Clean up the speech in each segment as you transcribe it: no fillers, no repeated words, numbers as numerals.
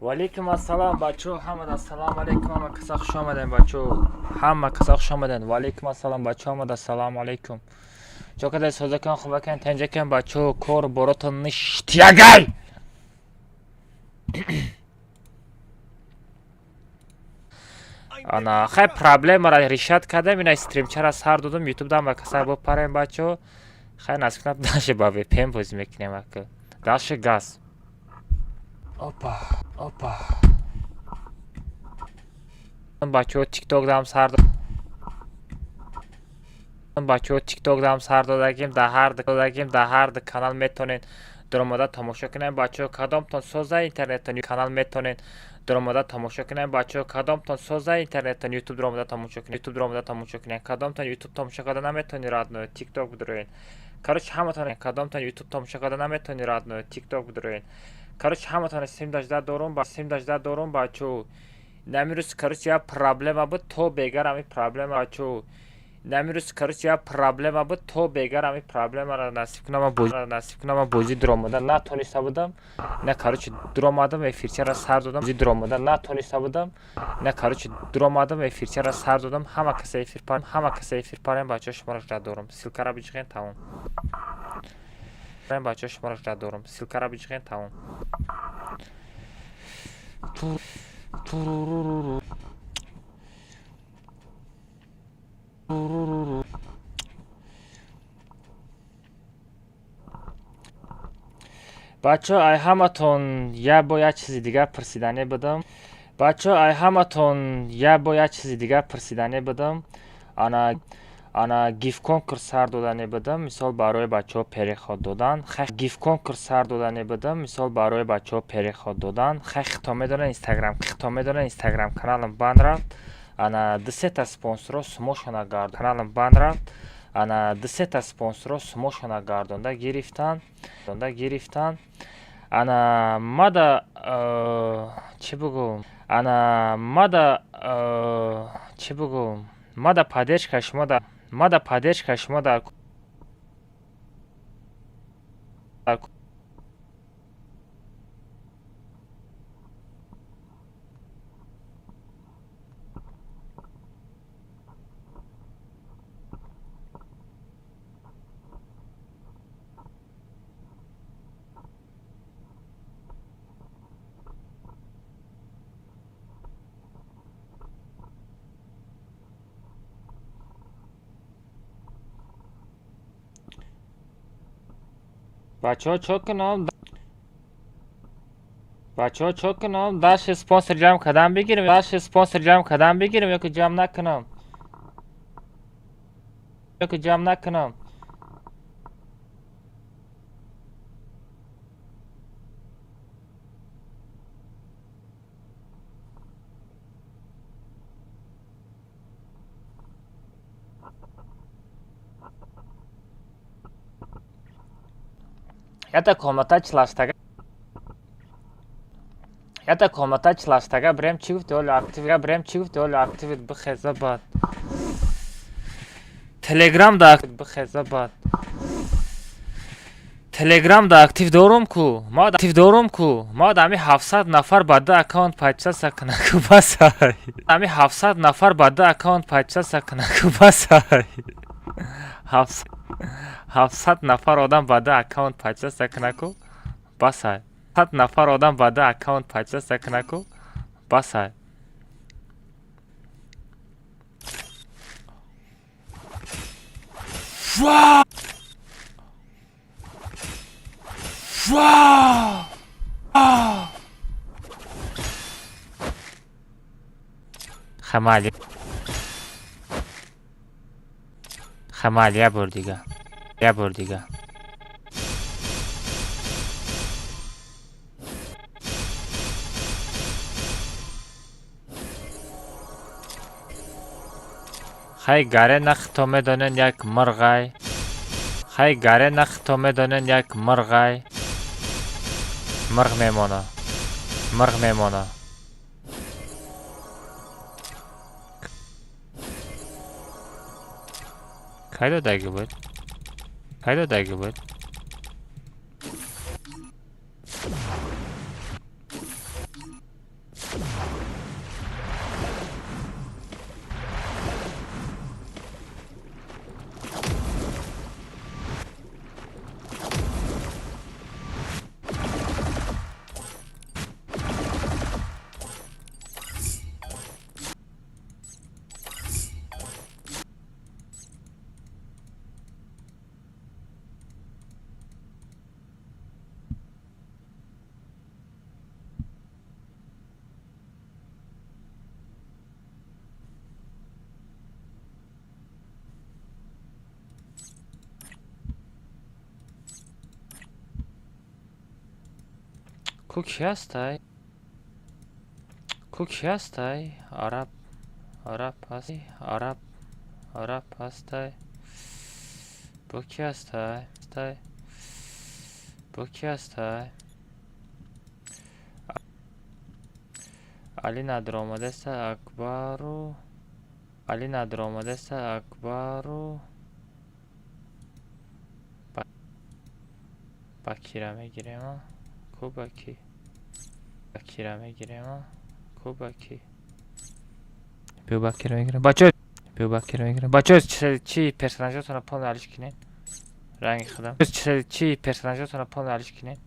Ваалейкум ассалом, бачаҳо, ҳамада ассалому алайкум, ҳама каса хуш омадем, бачаҳо, ҳама каса хуш омадем. Ваалейкум ассалом, бачаҳо, ҳамада ассалому алайкум. Чо кадай, созакан, хубакан, танҷакан, бачаҳо, кор боротон ништягай. Ана хай, проблемара решать кардем, ина стримчара сар додум, ютуб дам ба каса бопарем, бачаҳо. Хай, насиб кунад, даше ба VPN бозӣ мекунем ака. Даше газ. Опа, опа. Бачаҳо, тикток дам сар бачаҳо, тикток дам сар додагим, дар ҳар ду канал метавонед дуромада тамошо кунем, бачаҳо. Кадомтон соза интернеттон, канал метавонед дуромада тамошо кунем, бачаҳо. Кадомтон соза интернеттон, ютуб дуромада тамошо кунем, ютуб дуромада тамошо кунем. Кадомтон ютуб тамошо карда наметавонед, родной, тикток бидуроед. Короче, ҳаматон, кадомтон ютуб тамошо карда наметавонед, родной, тикток бидуроед. Короче, ҳаматон сим дажда дорум, ба сим дажда дорум, бачаҳо. Намирӯз, короче, як проблема буд, то бегар ҳамин проблема, бачаҳо. Намирӯз, короче, як проблема буд, то бегар ҳамин проблемаро насиб кунам, насиб кунам, бозӣ дуромада натониста будам. На, короче, дуромадам, эфирчаро сар додам, бозӣ дуромада натониста будам. На, короче, дуромадам, эфирчаро сар додам, ҳама каса эфир парем, ҳама каса эфир парем, бачаҳо, шуморо жда дорум. Ссылкаро биҷиқен, тамом. Бачаҳо, шуморо жда дорум. Ссылкаро биҷиқен, тамом. Туруруру. Туруруру. Бачаҳо, ай ҳаматон як бо як чизи дигар пурсиданӣ будам. Бачаҳо, ай ҳаматон як бо як чизи дигар пурсиданӣ будам. Ана гифт конкурс сар доданӣ будам, мисол, барои бачаҳо переход додан. Хай, гифт конкурс сар доданӣ будам, мисол, барои бачаҳо переход додан. Хай, хито медонед, инстаграм, хито медонед, инстаграм каналам банд рафт. Ана ду сета спонсорро сумошона гард каналам банд рафт. Ана ду сета спонсорро сумошона гардонда гирифтан, гардонда гирифтан. Ана мада чӣ бугӯм? Ана мада чӣ бугӯм? Мада поддержка шумо дар мада поддержка шумо дар. Бачаҳо, чо кунам? Бачаҳо, чо кунам? Даши спонсор ҷамъ кардан бигирем, даши спонсор ҷамъ кардан бигирем ё ки ҷамъ накунам? Ё ки ҷамъ накунам? Ята комната чилаштага, ята комната чилаштага бирем, чӣ гуфти, оли актив бирем, чӣ гуфти, оли активит бихеза, баъд телеграм да бихеза, баъд телеграм да актив дорум ку, ма актив дорум ку, ма ами 700 нафар ба ду аккаунт подписаться кунаку, басай. Ами 700 нафар ба ду аккаунт подписаться кунаку, басай. 700 нафар одам ба ду аккаунт подписаться кунаку, басай. 100 нафар одам ба ду аккаунт подписаться кунаку, басай. Ва! Ва! Хамали. Хамали, як бор дига. Як бор дига. Хай, гаре нахто медонен, як мырғай. Хай, гаре нахто медонен, як мырғай. Мырғ мемона. Мырғ мемона. Кай додаги буд? Кай додаги буд? Ку ки ҳастай? Ку ки ҳастай? Араб, араб ҳаст, араб, араб ҳастай. Бо ки ҳастай? Ҳастай. Бо ки ҳастай? Али надиромадаста, Акбару. Али надиромадаста, Акбару. Бакира мегирем, а? Ку Баки? Бакира мегирем, а? Ку Баки? Биё, Бакира мегирем. Бачаҳо, биё, Бакира мегирем. Бачаҳо, чи персонажотонро полный алиш кинед? Ранги худам. Чи персонажотонро полный алиш кинед?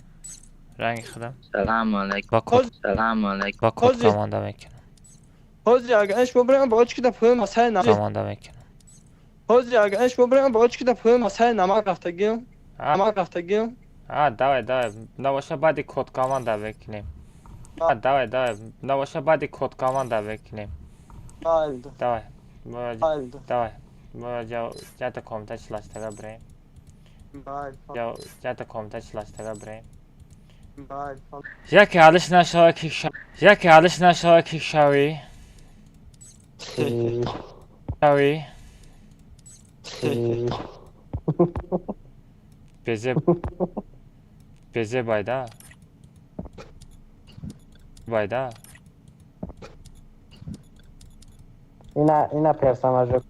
Ранги худам. Салому алайкум. Ба код, Салому алайкум. ба код Ҳозир. Команда мекунам. Ҳозир агар шумо бирам бо чӣ ки пӯем масаи нам. Команда мекунам. Ҳозир агар шумо бирам бо чӣ ки пӯем масаи намак рафтагиам. А, Намак рафтагиам. а, давай, давай. Набоша, баъди код команда мекунем. А, давай, давай. Набоша, баъди код команда мекунем. Майли. Давай. Майли. Давай. Ҷата комната чилаштага бирем. Майли. Ҷата комната чилаштага бирем. Майли. Яке алиш нашава, ки яке алиш нашава, ки шавӣ. Шавӣ. Безеб. Безеб байда. Байда. Ина персонажи,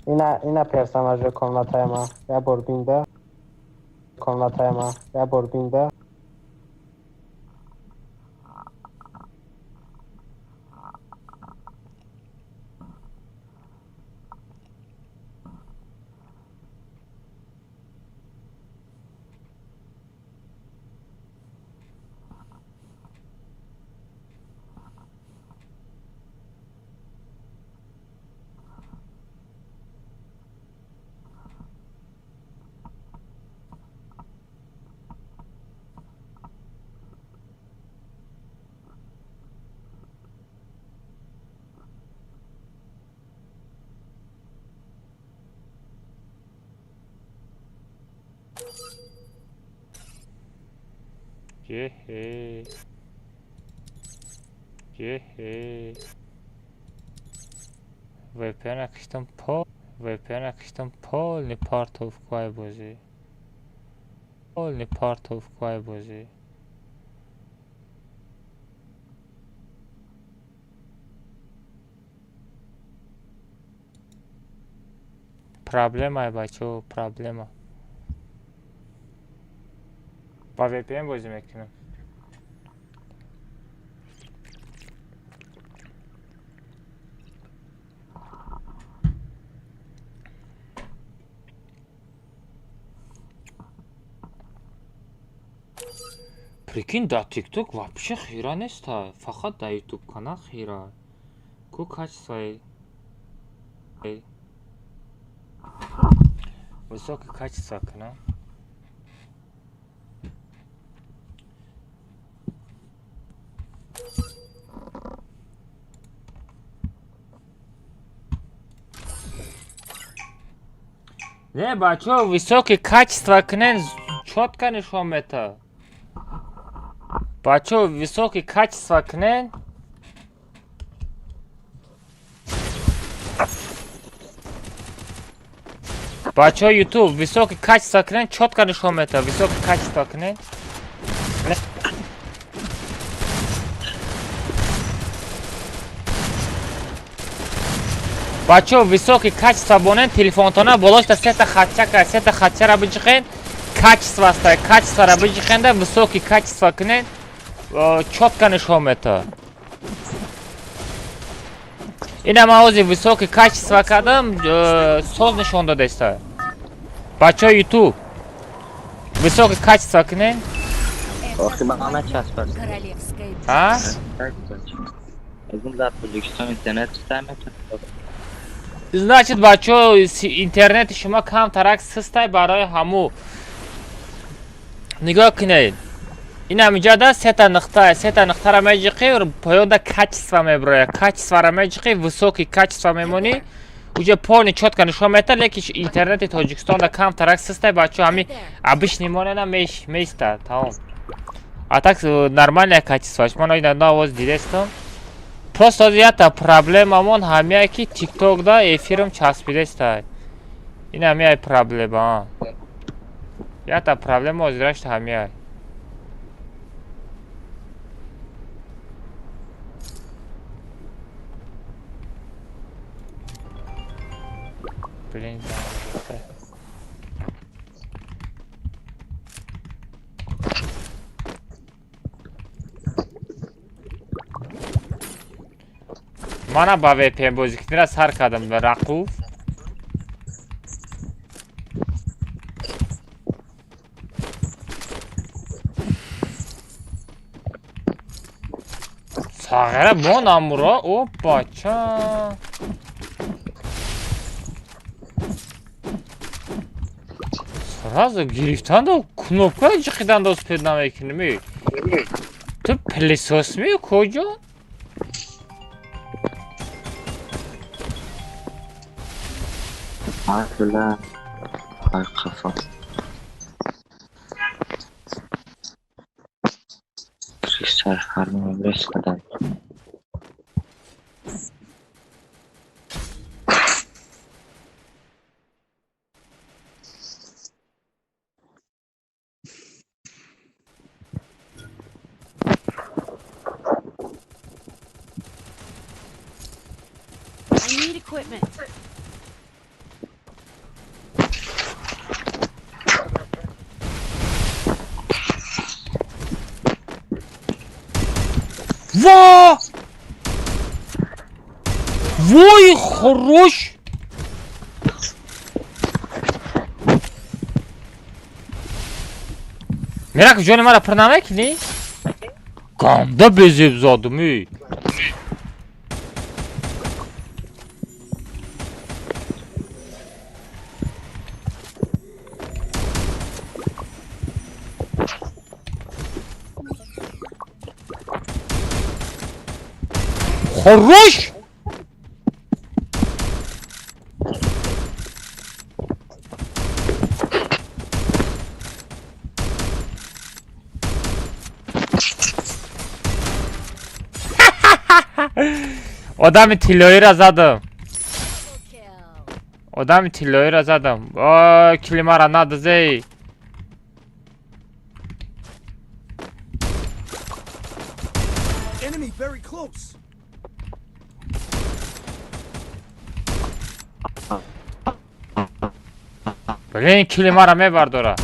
ина персонажи комнатаи ма я бор бинда, комнатаи ма я бор бинда. Еҳе. Еҳе. VPN киштам по VPN киштам, полный партовкай бозӣ. Полный партовкай бозӣ. Проблема, бачаҳо, проблема. Ба VPN бозӣ мекунам. Прикинь, дар TikTok вообще хира неста, фақат дар YouTube канал хира. Ку качествои высокое качество кунам. Не, бачаҳо, высокий качество кунен, чётко нишон метавад. Бачаҳо, высокий качество кунен. Бачаҳо, YouTube высокий качество кунен, чётко нишон метавад. Высокий качество кунен. Бачаҳо, высокий качество бонен, телефонтона болошта сета хатчака, сета хатчара биҷиқен, качество аста, качествора биҷиқенда, высокий качество кунен, чётко нишон метавад. Ина ман ҳозир высокий качество кардам, соз нишон додаиста. Бачаҳо, YouTube высокий качество кунен. Охи ба ҳама часпад. Королевская А? Аз дар Тоҷикистон интернет читай метавонад. Значит, бачаҳо, интернети шумо камтарак систай, барои ҳаму. Нигоҳ кунед. Ин ҳаминҷода сета нуқта, сета нуқтара меҷиқӣ, поёнда качество мебирояд. Качествора меҷиқӣ, высокий качество мемонӣ, уҷа полный чётко нишон метавад, лекин интернети Тоҷикистонда камтарак систай, бачаҳо, ҳами обычный монена меистад, тамом. А так нормальное качество. Ман ина навоз дидестам. Просто ята проблемамон ҳамяе ки TikTok да эфирм часпидестай. Ин ҳамяй проблема. Ята проблема озирашт ҳамяй. Блин, мана ба VPN бозикунира сар кардам ба Рақуф. Сағира мон амура, о бача. Сразу гирифтанду кнопкаро ҷиқидан доз пед намекунӣ. Ту пылесос ми куҷо? Бля, ай қафо. Сар фармон бес кадам. I need equipment. Ва! Вой, хорош! Мерак, ҷони мара пур намекунӣ? Ганда безеб задум, эй! Хорош! Одами тиллоиро задам. Одами тиллоиро задам. Ой, килимара надазей. Enemy very close. Блин, килимара мебардора.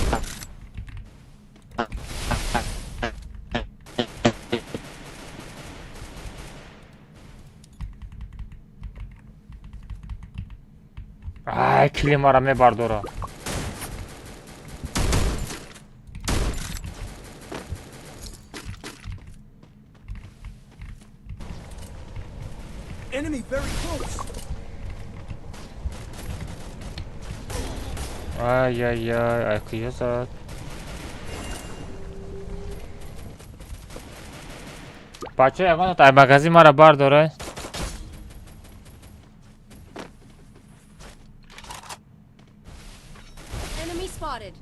Ай, килимара мебардора. Enemy very close. Ай-яй-яй, ай куҷо зад? Бача, ягон ай магазин мара бардора. Enemy spotted.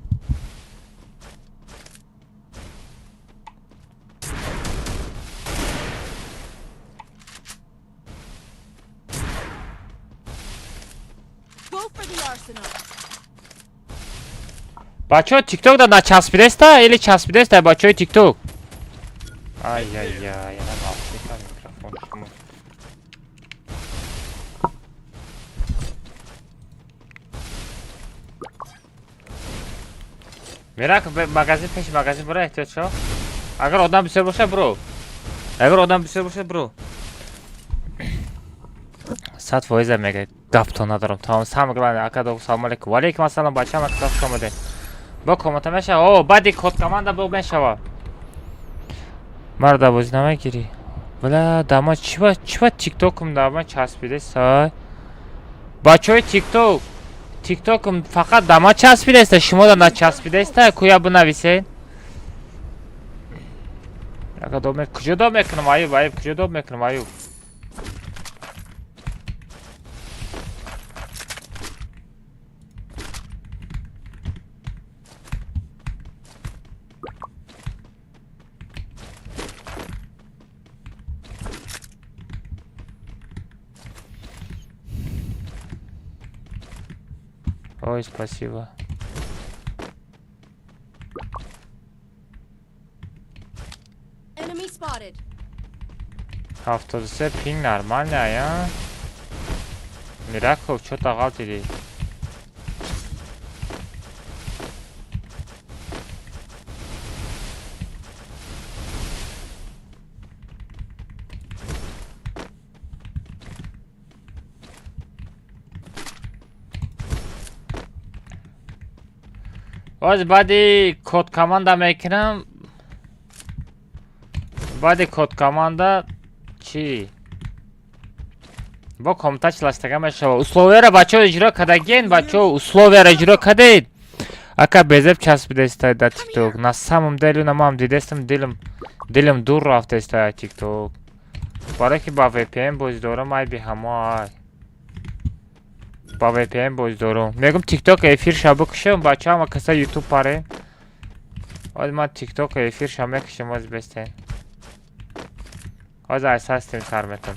Go for the arsenal. Бачаҳо, TikTok да начаспидеста или часпидеста бачаҳои TikTok? Ай-яй-яй, яна наушника микрофон шумо. Мерак, магазин пеши магазин бура эҳтиёт шав. Агар одам бисёр бошад, буро. Агар одам бисёр бошад, буро. 100% мега гаптон надорам. Тамом, самое главное, ака дог, салом алейкум. Ва алейкум ассалом, бачаам, ака хуш омадед. Бо комната мешава. О, баъди код команда бо мешава. Маро дар бозӣ намегирӣ. Бля, дама чиба чиба TikTok-ум дама часпидеста. Бачаҳои TikTok, TikTok-ум фақат дама часпидеста, шумо да начаспидеста, куя бинависед. Ака доб мек куҷо доб мекунам, Аюб, Аюб, куҷо доб мекунам, Аюб? Ой, спасибо. Enemy spotted. 73 пинг нормально, я? Мираков, чё-то ғалтиди. Боз баъди код команда мекунам. Баъди код команда чӣ? Бо комната чиластага мешава. Условияро, бачаҳо, иҷро кардагиен, бачаҳо, условияро иҷро кардед. Ака, безеб часпидеста да ТикТок. На самом деле намам дидестам, дилам дур рафтеста ТикТок. Барое ки ба VPN бозӣ дорам, айби ҳамо ай. Ба VPN бозӣ дорам. Мегум, ТикТок эфирша бикушам, бачаҳо, ҳама каса YouTube парем. Оз ман ТикТок эфирша мекушам, оз бестен. Оз айса ҳастем, сар метам.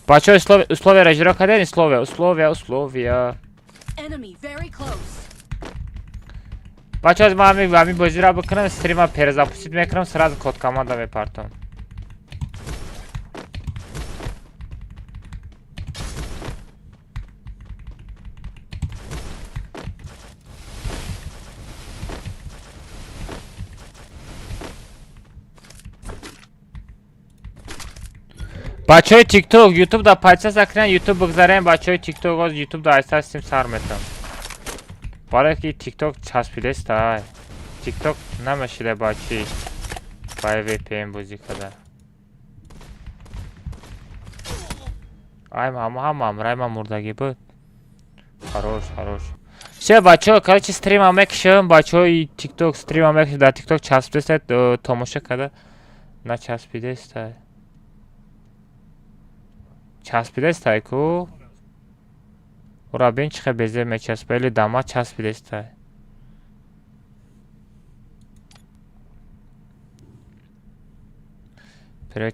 Бачаҳо, условияро иҷро кардед? Условия, условия, условия. Enemy very close. Бачаҳо, ман ҳамин бозиро бикунам, стрима перезапустить мекунам, сразу код команда мепартам. Бачаҳои ТикТок, Ютуб да подписаться кунед, Ютуб бигзарем, бачаҳои ТикТок, оз Ютуб да айста ҳастем, сар метам. Барое ки ТикТок часпидеста, ай. ТикТок намешида, бачи, ба VPN бозӣ карда. Ай, ҳама ҳама ҳамраи ман мурдагӣ буд. Хорош, хорош. Всё, бачаҳо, короче, стрима мекушам, бачаҳои ТикТок, стрима мекушам, дар ТикТок часпидеста, тамошо карда начаспидеста. Часпидестай ку? Ура бин, чӣ хел безеб мечаспа, или дама часпидестай.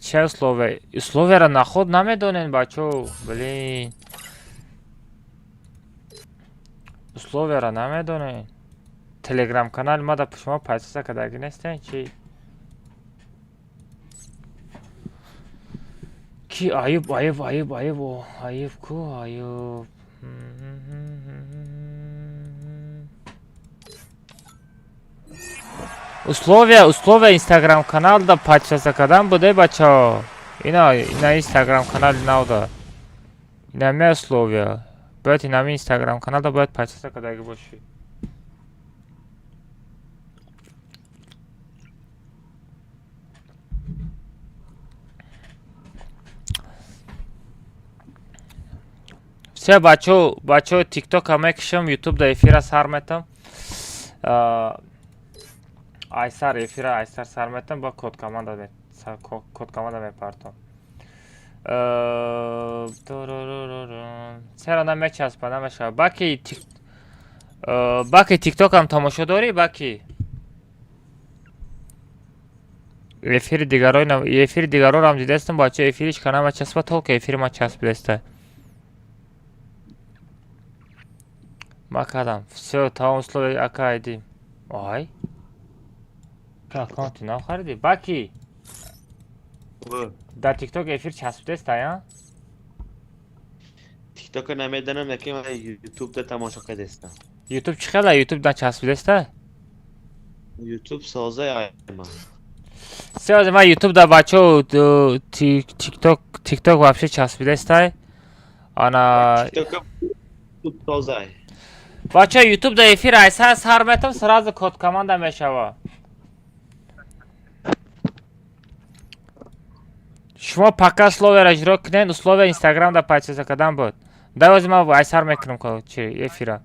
Ча условия? Условияро наход намедонен, бачаҳо, блин. Условияро намедонен. Телеграм канали ма да шумо подписаться кардагӣ нестен, чӣ? Ки Аюб, Аюб, Аюб, Аюб, о, Аюб ку, Аюб. Условия, условия Инстаграм канал да подписаться кардан буде, бачаҳо. Ина Инстаграм канали нав да. Инами условия. Бояд инами Инстаграм канал да бояд подписаться кардагӣ бошӣ. Все, бачаҳо, бачаҳо, ТикТока мекушам, Ютуб да эфира сар метам. Айсар эфира айсар сар метам, ба код команда код команда мепартам. Чаро намечаспа, намешава? Баки, баки, ТикТокам тамошо дорӣ, баки? Эфири дигаро, эфири дигарорам дидестам, бача, эфириш ка намечаспа, только эфири ма часпидеста. Ма кардам. Всё, тамом, условия, ака, айди. Ай. Аккаунти нав харидӣ? Баки. Дар ТикТок эфир часпидеста, я? ТикТока намедонам, лекин ман Ютубда тамошо кардестам. Ютуб чӣ хела? Ютуб начаспидеста? Ютуб соза айма. Всё, ман Ютуб да, бачаҳо, ТикТок, ТикТок вообще часпидестай. Ана ТикТока Ютуб созай. Бачаҳо, Ютуб да эфир айсар сар метам, сразу код команда мешава. Шумо пока условияро иҷро кунед, условия Инстаграм да подписаться кардан буд. Дай, ози ман айсар мекунам, чи эфира.